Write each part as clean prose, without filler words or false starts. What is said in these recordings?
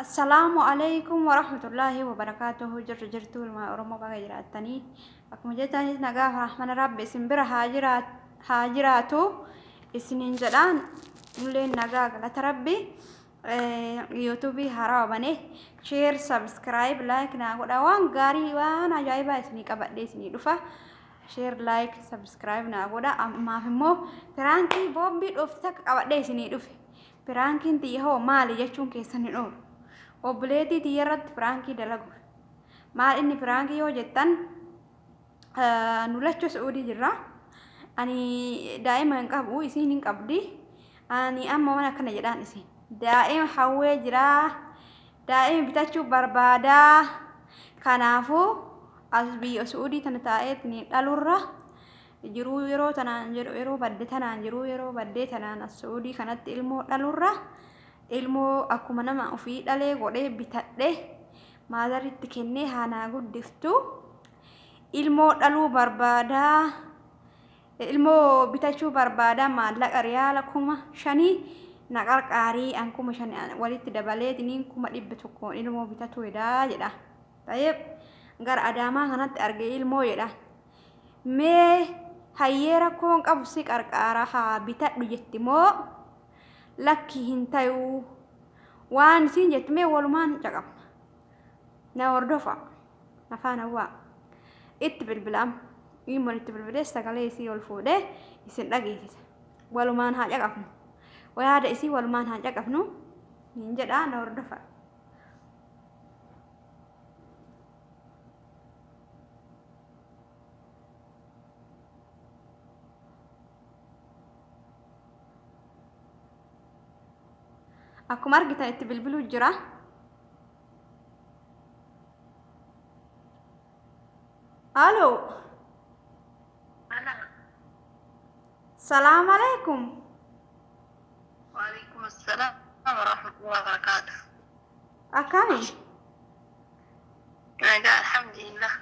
Assalaamu alaikum warahmatullaahi wabarakaatuhu. Jirtu jirtu ilmaan Oromoo, baga jiraattanii. Akkuma jettanis nagaa fi rahmana Rabbi isin bira haa jiraatu isiniin jedhaan. Nulleen nagaa, galata Rabbi. Yuutuubii haarawaa banee, share, subscribe, like naa godha. Waan gaarii, waan ajaa'ibaa isinii qabadhee isinii dhufa. Share, like, subscribe naa godha. Ammaaf immoo piraankii boombii dhoofte takka qabadhee isinii dhufe. Piraankiin tiyya hoo maali jechuun keessan hin oolu. Obboleettii tiyya irratti piraankii dalaguuf. Maal inni piraankii yoo jettan, nu lachuu Su'uudii jirra. Ani daa'ima hin qabu, isiin hin qabdi. Ani amma waan akkana jedhaan isiin. Daa'ima hawwee jiraa. Daa'ima bitachuu barbaadaa. Kanaafuu as biyya Su'uudii tana taa'ee dhalurra jiruu yeroo tanaan jedhu, yeroo badde tanaan jiruu, yeroo baddee tanaan as Su'uudii kanatti ilmoo dhalurra, ilmoo akkuma nama ofii dhalee godhee bitadhe maazaritti kennee haanaa guddiftu, ilmoo dhaluu barbaadaa, ilmoo bitachuu barbaadaa, maallaqa riyaala 5,000 na qarqaarii, an 5,000 walitti dabaleetiniin 100,000 ilmoo bitatu hedaa jedha. Ta'eef gara Adaamaa kanatti arge ilmoo jedha. Mee hayyee, rakkoon qabu, si qarqaara, haa bitadhu jetti moo lakki hin tayuu waan isiin jettu mee walumaan caqabna. Na hordofa. Afaan hawwaa. Itti bilbilaam. Dhimmoon itti bilbilee sagalee isii ol fuudhee isin dhageessisa. Walumaan haa caqafnu. Yaada isii walumaan haa caqafnu. Hin jedhaa, na hordofa. Akkuma argitan itti bilbiluu jira. Aloo. Salaam alaikum. وعليكم السلام ورحمة الله وبركاته. Akkami? Nagaa, alhamdulillah.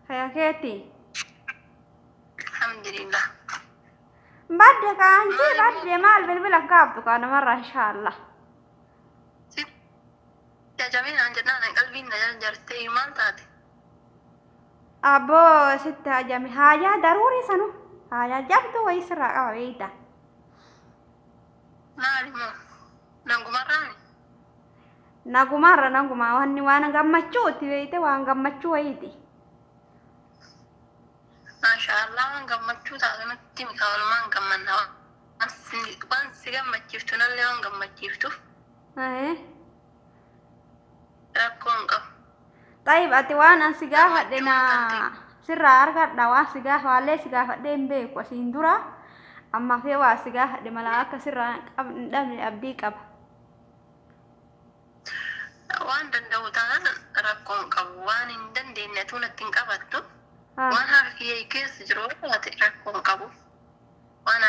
Fayyaa keeti? Alhamdulillah. Badde kaanchi badde, maal bilbila kaaftu kaa namarraa inshaallah. Si jabinaan jennaan qalbiin na jarjartee, maal taate? Abboo, sitti hajame, haajaa daruurii sanu haajaa jabduu wayii sirraa qaba, beeyta. Maali moo? Nagumarraani? Nagumarra, naguma, wanni waan gammachuuti beeyte, waan gammachuu wayiiti. Maasha Allah, waan gammachuu taate nutti mika, walumaan gammanna. Waan si gammachiiftu nallee waan gammachiiftuuf rakkoo hin qabu. Xayib, ati waan an si gaafadhe na sirraa argadha. Waan si gaafa waallee si gaafadhe hin beeku asiin dura. Amma fee waa si gaafadhe mala akka sirraa hin dhabne abdii qaba. Waan danda'u taanaan rakkoo hin qabu. Waan hin dandeenye natti hin qabattu. Waan harka kiyya keessa jiru taate rakkoo hin qabu. Waan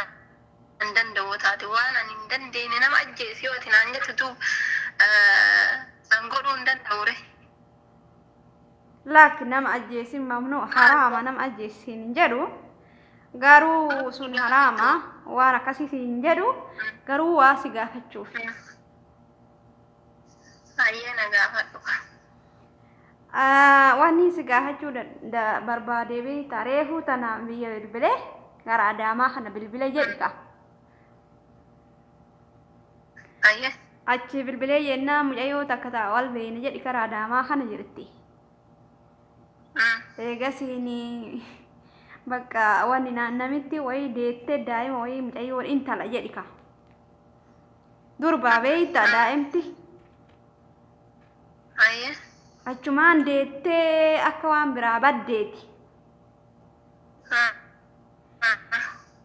hin danda'u taate, waan ani hin dandeenye, nama ajjeesi yoo ati naan jettu duub san godhuu hin danda'u re. Lakki, nama ajjeesin mamnu haraama, nama ajjeesin hin jedhu. Garuu sun haraama, waan akkasii hin jedhu, garuu waa si gaafachuuf. Hayyee, na gaafadhu. Wanni si gaafachuu barbaade, beektaa, reefuu tana biyya bilbilee gara Adaamaa kana bilbile jedhika. Hayyee. Achi bilbilee jennaan mucayyoo takka ta'a wal beene jedhi, karaa Adaamaa kana jirti. Eegasiin bakka wanni namitti wayii deettee daa'ima wayii, mucayyoo intala jedhika. Durbaa beektaa, daa'imti. Hayyee. Achumaan deettee akka waan biraa baddeeti.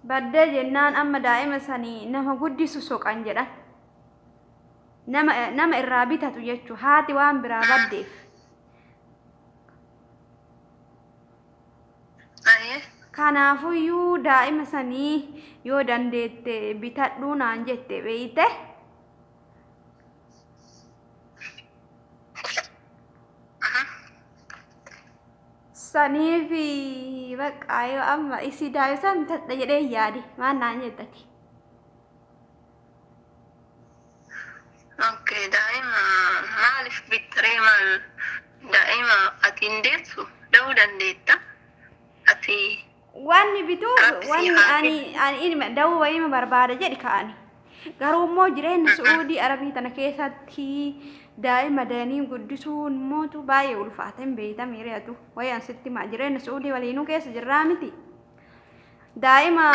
Baddee jennaan amma daa'ima sanii nama guddisu soqan jedhan. Nama irraa bitatu jechuun haati waan biraa baddeef. Hayyee. Kanaafuyyuu daa'ima sanii yoo dandeette bitadhuu naan jette, beeyte. Saniif bakka yoo amma isii daa'ima san bitadha jedhee yaade, maal naan jettati? Okay, daa'ima Malee maal daa'ima ati hin deessu da'uu dandeetta. Ati Wanni bituuf Rabbi si wanni haa ani ilma da'uu wayima barbaada jedhi ka'ani. Garuu immoo jireenya Su'uudii Arabii tana keessatti daa'ima da'anii guddisuun mootu baay'ee ulfaata hin beektamii re'atu. Wayaan sitti himaa jireenya Su'uudii waliinuu keessa jirraa miti. Daa'ima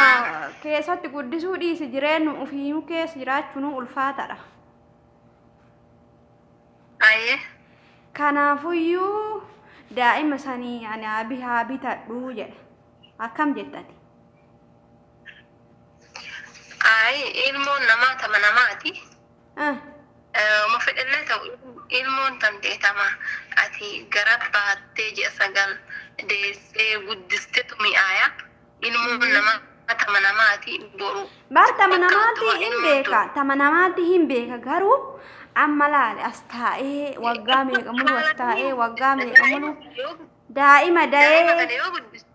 keessatti guddisuu dhiisi jireenya ofiinuu keessa jiraachuun ulfaataadha. Ayyee. Kanaafuyyuu daa'ima sanii ani haa bitadhuu jedha. Akkam jettati? Ayi ilmoon namaa tama namaati. Ma fedhallee ta'u ilmoon tan ta'e ati gara baattee ji'a 9 deessee guddistetu mi'aaya. Ilmoon namaa tama namaati boru. Bar tama Bakka namaatti utuma hin ilmoon beeka. Tama namaatti hin beeka garuu amma laale as taa'ee waggaa meeqa mulu as taa'ee waggaa meeqa mulu daa'ima Daa'ima da'ee kana yoo guddiste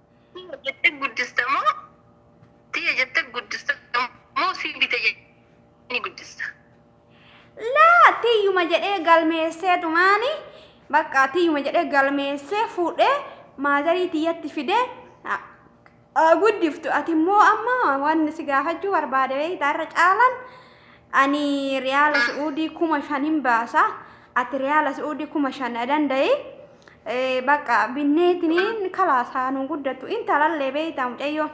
jettee guddista moo tiyya jettee guddista moo si bite jettee guddista? Laa tiyyuma jedhee galmeessee tumaani bakka tiyyuma jedhee galmeessee fuudhee maazarii tiyyatti fidee guddiftu. Ati immoo amma wanni si gaafachuu barbaade beektaa irra caalan ani riyaala Su'uudii 5000 baasa ati riyaala Su'uudii 5000 danda'e bakka binneetiniin kalaasaa nu guddattu intalallee beektaa mucayyoo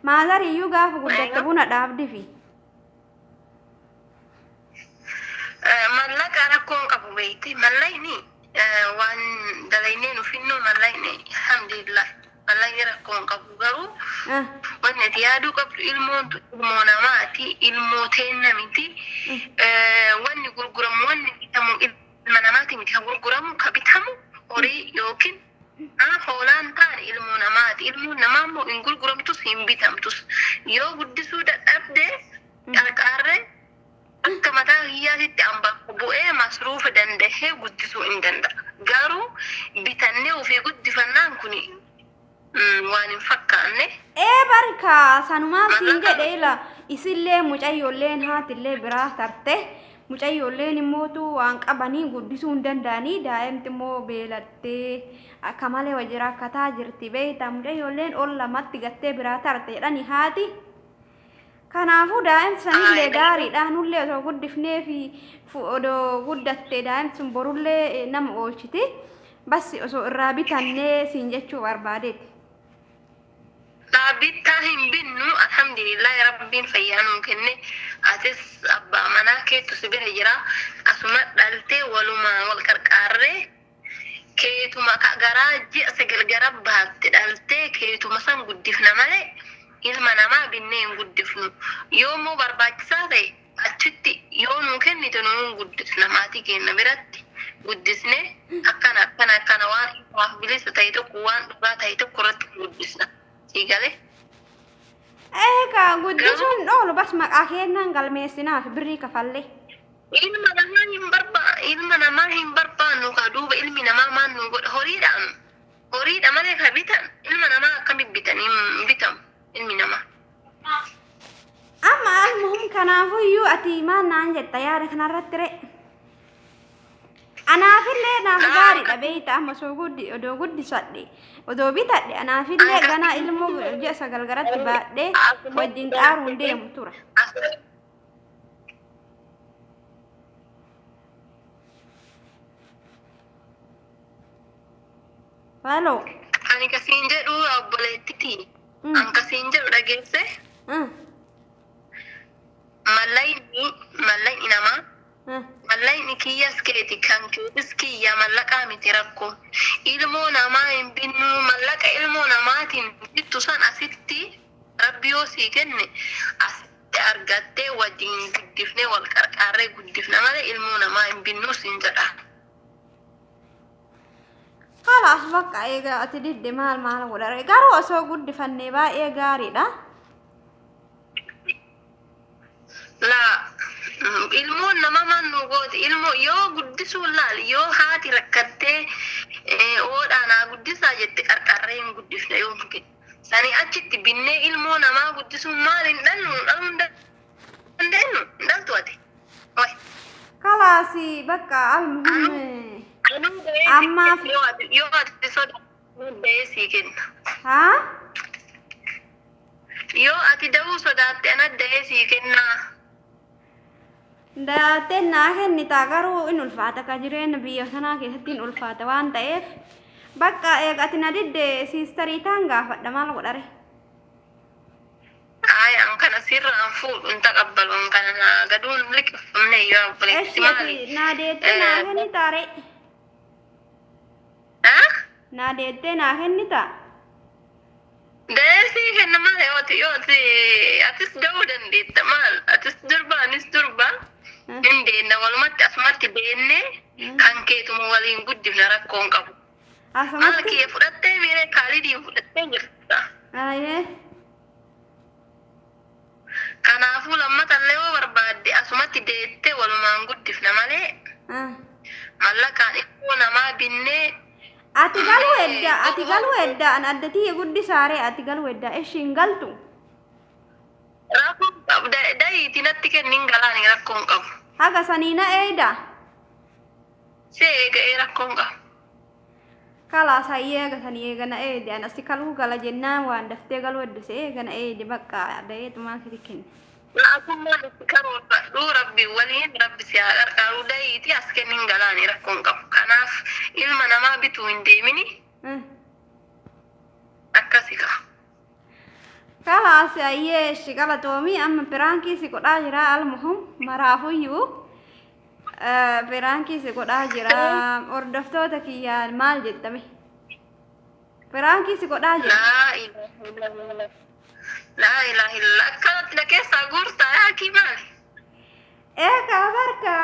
maazariiyyuu gaafa guddatte buna dhaabdifi. Mallaqa rakkoon qabu beekte mallaqni waan dalaynee nufinnu mallaqni alhamdulillah mallaqni rakkoon qabu garuu wanni ati yaaduu qabdu ilmoon ilmoo namaati ilmoo teenna miti. Wanni gurguramu wanni bitamu ilma namaati miti ka gurguramu ka bitamu horii yookiin hoolaan taane ilmoo namaati. Ilmoon namaa immoo hin gurguramtus hin bitamtus. Yoo guddisuu dadhabde qarqaarree akka mataa kiyyaatitti an bakka bu'ee masruufa dandahee guddisuu hin danda'a. Garuu bitannee ofii guddifannaan kun waan hin fakkaanne. Ee barka sanumaaf siin Mallaqa jedhe ila isillee mucayyolleen haatillee biraa tarte mucayyolleen immootu waan qabanii guddisuu hin danda'anii daa'imti immoo beelattee akka malee wajji rakkataa jirti beektaa mucayyolleen ol lamatti gattee biraa tarte jedhani haati. Kanaafuu daa'imti sanillee gaariidha nullee osoo guddifnee fi odoo guddatte daa'imti sun borullee nama oolchiti. Bas osoo irraa bitannee siin jechuu barbaadeeti. Bittaa hin binnu alhamdulillah rabbiin fayyaa nuu kenne atis abbaa manaa keetu si bira jira asuma dhaltee walumaa wal qarqaarree keetuma garaa ji'a 9 gara baatte dhaltee keetuma san guddifna malee ilma namaa binnee hin guddifnu. Yoo immoo barbaachisaa ta'e achitti yoo nuu kennite nuu guddisna maatii keenya biratti guddisne akkana akkana akkana waan ifaaf bilisa ta'e tokko waan dhugaa ta'e tokko irratti guddisna. Siigalee? Eegaa guddisuun dhoolu bas maqaa kennaan galmeessinaaf birrii kafallee. Ilma namaa hin barbaa ilma namaa hin barbaannu ka duuba ilmi namaa maal nu godha horiidhaan horiidha malee ka bitan ilma namaa akkamitti bitan hin bitamu ilmi namaa. Amma almuhum kanaafuyyuu ati maal naan jetta yaada kanarratti re? Anaafillee naaf gaariidha beektaa amma osoo guddi odoo guddisadhe odoo bitadhe anaafillee ganaa ilmoo ji'a 9 garatti baadhee wajjin xaaruun deemu tura. Halo. Ani kasiin jedhu obboleettiti. Ani kasiin jedhu dhageesse. Mallaqni namaa mallaqni kiyyas keeti kan keetis kiyya mallaqaa miti rakkoo. Ilmoo namaa hin binnu mallaqa ilmoo namaatiin bittu san asitti rabbi yoo sii kenne asitti argattee wajjin guddifnee wal qarqaarree guddifna malee ilmoo namaa hin binnu siin jedha. Kalaas bakka egaa ati didde maal maal godhare garuu osoo guddifannee baay'ee gaariidha. Laa ilmoon nama maal nu gooti ilmoo yoo guddisuu laal yoo haati rakkattee oodhaan guddisaa jette qarqarree hin guddifne yoo mke sanii achitti binnee ilmoo namaa guddisuun maal hin dhallu dhaluu hin dandeenyu hin dhaltu ati. Kalaas bakka almuhim Anuu da'ee Ammaaf yoo ati sodaattu da'ee sii kenna. Haa? Yoo ati da'uu sodaatte ana da'ee sii kennaa. Daattee naa kennitaa, garuu in ulfaata ka jireenya biyya sanaa keessatti in ulfaata waan ta'eef bakka eega ati na didde siistarii taan gaafadha, maal godhare? Ay, an kana sirraan fuudhu hin taqabbalu, an kana naa gaduun liqimfamne yoo obboleetti Eshi maali? Ati naa deettee naa kennitaa re? Ah? Naa deettee naa kennitaa? Da'ee sii kenna maal, yoo ati atis da'uu dandeetta, maal, atis durba anis durba hin deenna, walumatti asumatti deennee kan keetuma waliin guddifna, rakkoo hin qabu. Maal Asumatti? Kiyya fudhattee miiree kaalidiin fudhattee jirta. Ayyee. Kanaafuu lammatallee yoo barbaadde asumatti deettee walumaan guddifna malee mallaqaan ilmoo namaa binnee. Ati galuu edda, ati galuu edda, an addatii guddisaaree, ati galuu edda, ishiin galtu. Rakkoo hin qabu, da'iitii natti kennin galaani, rakkoo hin qabu. Haga sanii na eeyda. Si eega'ee, rakkoo hin qabu. Kalaas, hayyee, eega sanii eega na eeyde, an asi kaluu gala jennaan waan daftee galuu eddu si eega na eeyde, bakka da'eetumaan sitti kenne. Atummaan itti karoorfadhu, rabbi waliin, rabbi si haa qarqaaru, da'iitii as kennin galaani, rakkoo hin qabu. Kanaaf ilma namaa bituu hin deemini, akkasi ka'a. Kalaas, hayyee, ishi galatoomii, amma piraankii si godhaa jira, almuhum maraafuyyuu piraankii si godhaa jira, hordoftoota kiyyaan maal jettame? Piraankii si godhaa jira. Laa ilaaha illallah. Laa ilaaha illallah. Akkanatti na keessaa guurtaa yaakii maali? Eegaa barka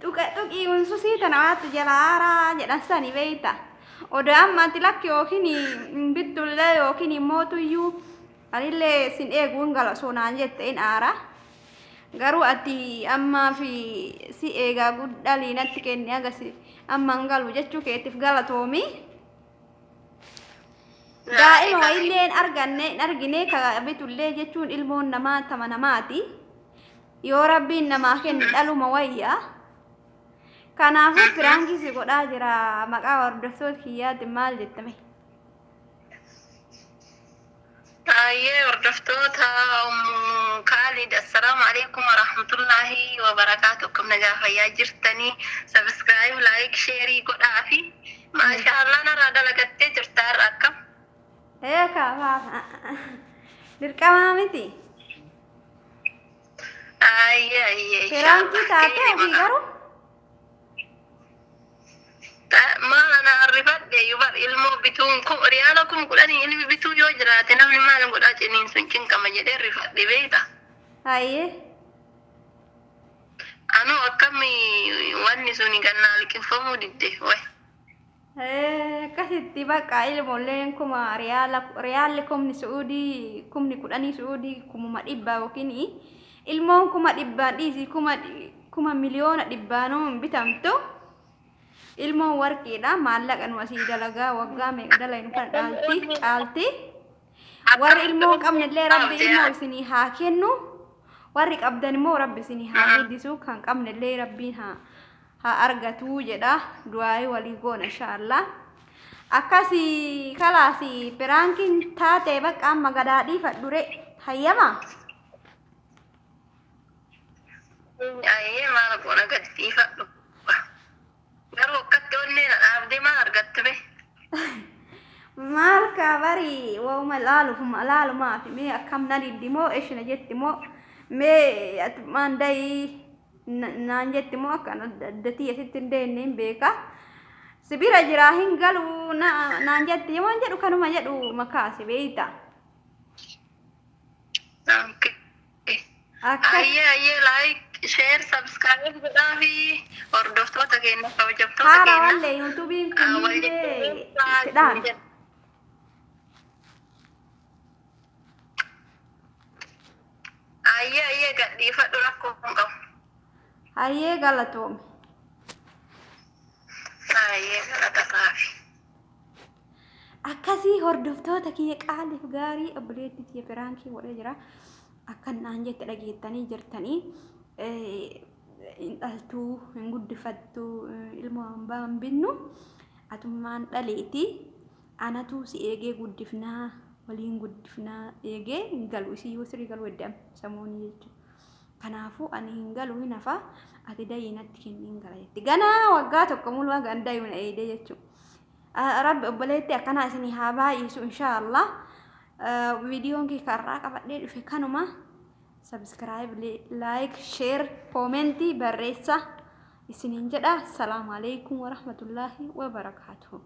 tuqa tuqii unsusii tana waatu jala haaraa jedhan sani beeyta. Odoo amma ati lakki yookiin hin bittullee yookiin immoo tuyyuu anillee sin eeguu hin gala osoo naan jette in aara. Garuu ati ammaa fi si eegaa guddhalii natti kenni agasi amma hin galu jechuu keetiif galatoomi. Daa'ima wayillee hin arganne, hin argine ka bitullee jechuun ilmoon namaa tama namaati. Yoo rabbiin namaa kenne dhaluma wayya. Kanaafuu piraankii si godhaa jira, maqaa hordoftoota kiyyaatiin maal jettame? Baay'ee hordoftoota Ummu Kaalid, assalaamu alaikum warahmatullaahi wabarakaatu. Akkam nagaa fayyaa jirtanii? Subscribe, like, share godhaa fi maashaa Allah, narraa dalagattee jirta har'a, akkam? Eekaa baaba. Dirqamaa miti. Ayyee ayyee. Piraankii taatee ofii garuu. Maal, ana arrifadhe yubar, ilmoo bituun kun riyaala 10,000 ilmi bituu yoo jiraate namni maal godhaa, ciniin sun cinqama jedhee rifadhe beekta. Hayyee. Anuu akkami wanni suni gannaa liqinfamuu didde way. Akkasitti bakka ilmoolleen kuma riyaala, riyaalli kumni su'uudii, 10,000 su'uudii 100,000 yookiin ilmoon 100,000 dhiisii 1,100,000nuu hin bitamtu. Ilmoon warqiidha, maallaqa nu asii dalagaa waggaa meeqa dalaynu kana dhaalti caalti. Warri ilmoo hin qabne illee rabbi ilmoo isinii haa kennu. Warri qabdan immoo rabbi isinii haa guddisu. Kan qabne illee rabbiin haa argatu jedha. Du'aayii walii goona inshaallah. Akkasii kalaasi, piraankiin taate bakka amma gadaa dhiifadhu re hayyama. Ayyee, maal goona, gadi dhiifadhu. Garuu akkatti onnee na dhaabdee maal argatte be? Maal kaa bari, wauma laaluuf laalumaaf, mee akkam na diddi moo ishina jetti moo, mee ati maan dayii naan jetti moo, akka addatii asitti hin deenne hin beeka. Sibira jiraa hin galu naan jetti yoon jedhu kanuma jedhu makaasi beeyta. Akkas. Ayyee ayyee, like, share, subscribe godhaa fi hordoftoota keenya, kabajamtoota Haara keenya. wallee yuutuubiin kunillee itti dhaame. Ayyee ayyee, gadhiifadhu, rakkoo hin qabu. Hayyee, galatoome. Ayyee, galata saafi. Akkasii hordoftoota kiyya qaaliif gaarii, obboleettii kiyya piraankii godhee jira. Akkan naan jette dhageettanii jirtanii. Hin dhaltuu, hin guddifattu, ilmoo hambaa hin binnu, atummaan dhaleeti anatu si eegee guddifnaa, waliin guddifnaa. Eegee hin galu, isii yoo sirii galu edda samoonii jechuudha. Kanaafuu ani hin galu, hin hafa, ati dayii natti kenni, hin gala jetti. Ganaa waggaa tokko mul'aa gan dayuu na eegdee jechuudha. Rabbi obboleetti akkanaa isinii haa baay'isu inshaallah. Viidiyoon kee karraa qabadhee dhufe kanuma. Subscribe, like, share, comment barreessa isiniin jedha. Salaamu alaikum warahmatullaahi wabarakaatuhu.